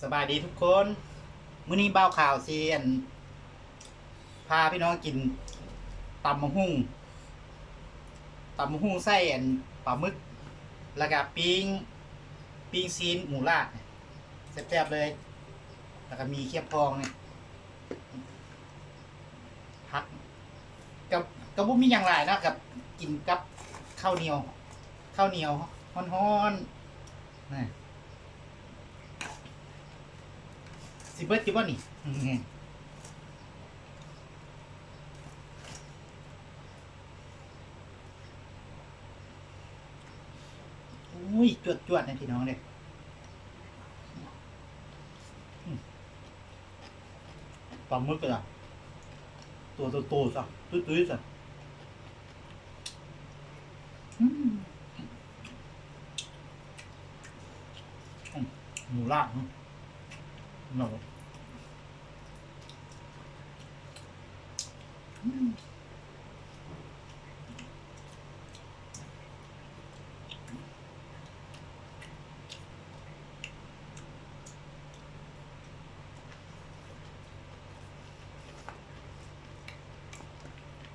ສະບາຍດີທຸກຄົນ, ມື້ນີ້ບ່າວຂາວຊິ ອັນ ພາພີ່ນ້ອງກິນຕຳບັກຫຸ່ງ, ຕຳບັກຫຸ່ງໃສ່ ອັນ ປາໝຶກ ແລ້ວກະປີ້ງ ປີ້ງຊີ້ນໝູລາດ ແຊບໆເລີຍ, ແລ້ວກະມີຄຽບພອງນີ້. ຜັກ ກໍ ກໍບໍ່ມີຫຍັງຫຼາຍເນາະ, ກໍກິນກັບເຂົ້າໜຽວ ເຂົ້າໜຽວຮ້ອນໆ ນະ. ຊິເບິດຢູ່ບໍ່ນີ້? ໂອ້ຍ ຈວດໆ ໃຫ້ພີ່ນ້ອງເດີ້. ປາໝຶກກະ ຕົວໂຕໆຊະ ຕຸ້ຍໆຊະ. ອືມ ອືມ ໝູລາດ ອືມ ນັ້ນແຫຼະ.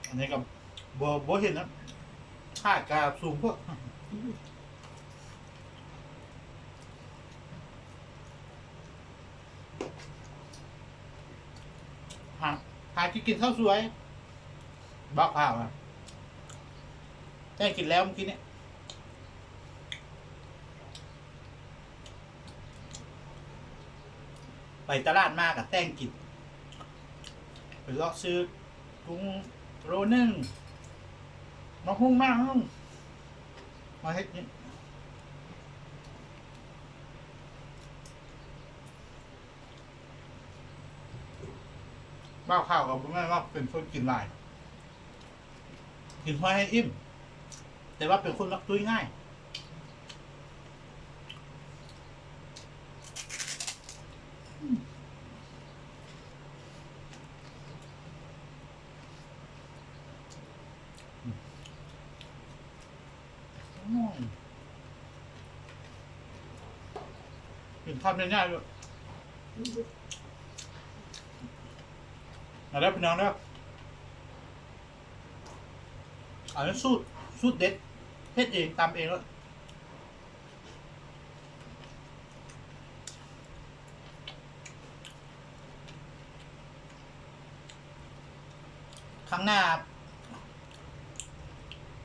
ອັນນີ້ກໍບໍ່ ບໍ່ເຫັນນະ ຂາດກະສູງໂພດ. ຫາ ຫາທີ່ກິນເຂົ້າສວຍ ບອກຂ່າວນະ ໄດ້ກິນແລ້ວມື້ກີ້ນີ້. ໄປຕະຫຼາດມາກະແຕ່ງກິນ ໄປເລາະຊື້ກຸ້ງໂລໜຶ່ງ ໝາກຫຸ່ງ ໝາກຫຸ່ງ ມາເຮັດກິນ. ບ່າວຂາວກໍບໍ່ແມ່ນວ່າເປັນຄົນກິນຫຼາຍ ກິນພໍໃຫ້ອີ່ມ ແຕ່ວ່າເປັນຄົນມັກຕຸ້ຍງ່າຍ. ອືມ ກິນຄຳໃຫຍ່ໆໂລດ. ມາເດີພີ່ນ້ອງເດີ ອັນນີ້ສູດ ສູດເດັດ ເຮັດເອງ ຕຳເອງໂລດ. ຄັ້ງໜ້າ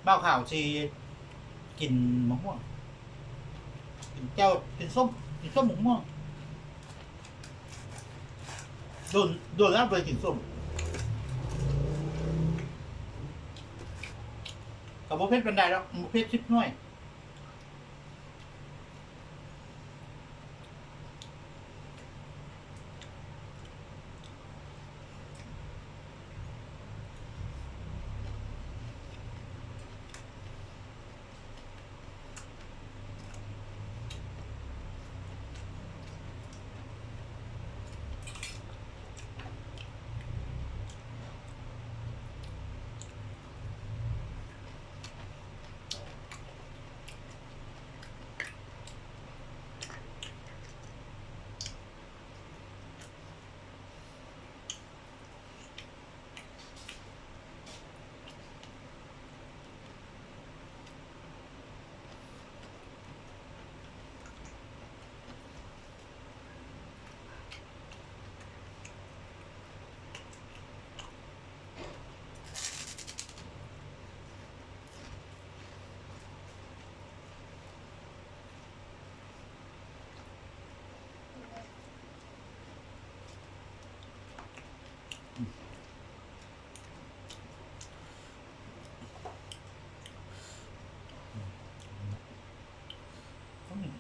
ບ່າວຂາວຊິກິນໝາກມ່ວງ ກິນແຈ່ວ ກິນສົ້ມ ກິນສົ້ມໝາກມ່ວງ. ດົນ ດົນແລ້ວບໍ່ໄດ້ກິນສົ້ມ ກໍບໍ່ເຜັດປານໃດດອກ ບໍ່ເຜັດສິບໜ່ວຍ.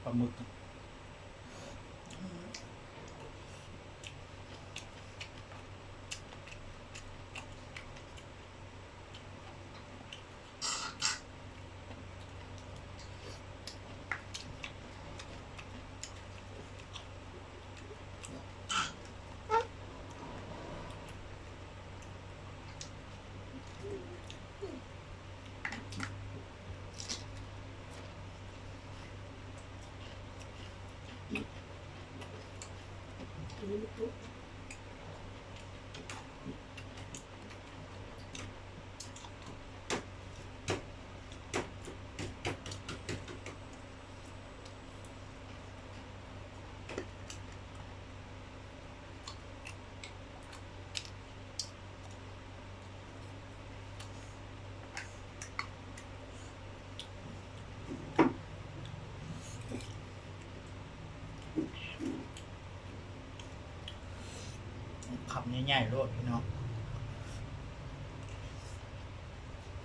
ປາໝຶກ. ອ ຄຳໃຫຍ່ໆໂລດພີ່ນ້ອງ.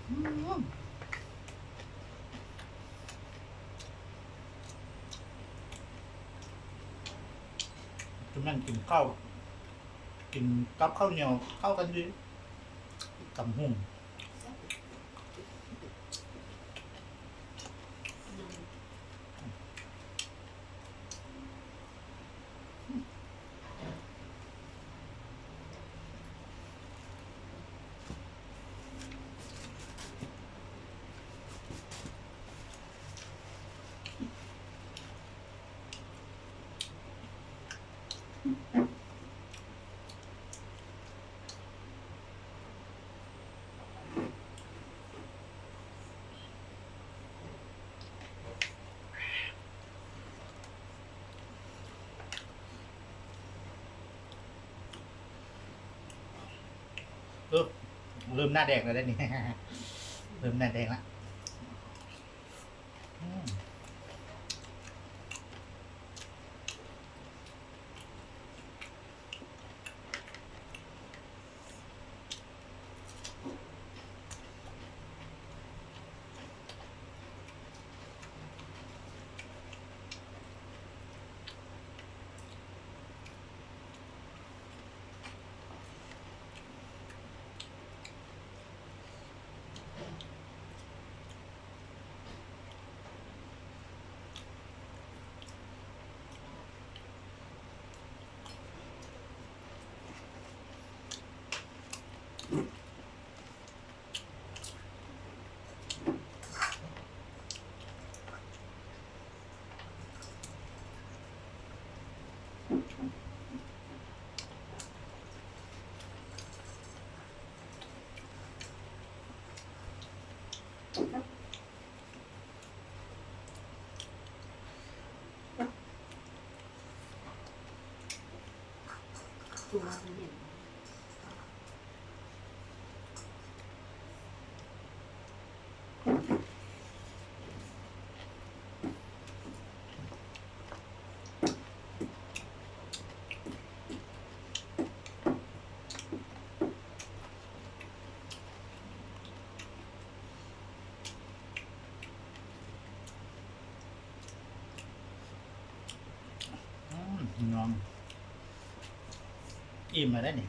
ອືມ ຈຸມນັ້ນກິນເຂົ້າ ກິນກັບເຂົ້າໜຽວເຂົ້າກັນດີ ຕຳຫຸ່ງ. ເອີ ເລີ່ມໜ້າແດງແລ້ວເດ້ນີ້ ເລີ່ມໜ້າແດງລະ. ອືມ. ອືມ ພີ່ນ້ອງ ອີ່ມແລ້ວເດ້ນີ້.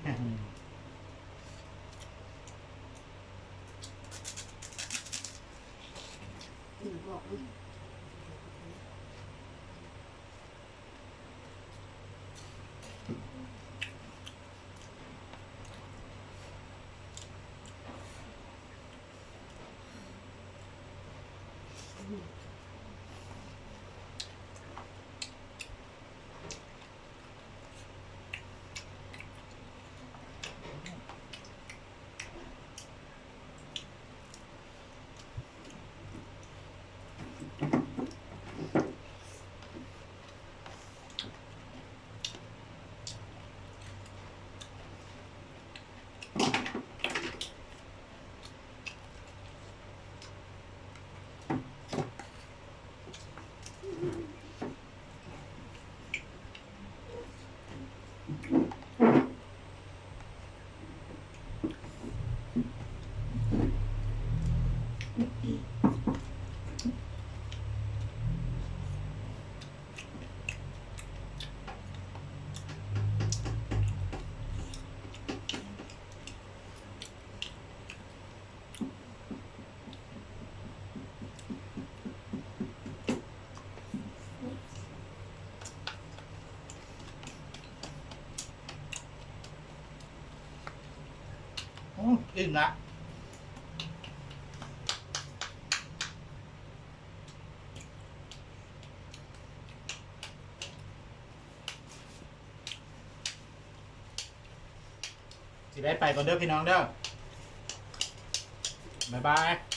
ໂອ້ ອີ່ມລະ. ອ ຊິໄດ້ໄປກ່ອນເດີພີ່ນ້ອງເດີ ບາຍບາຍ.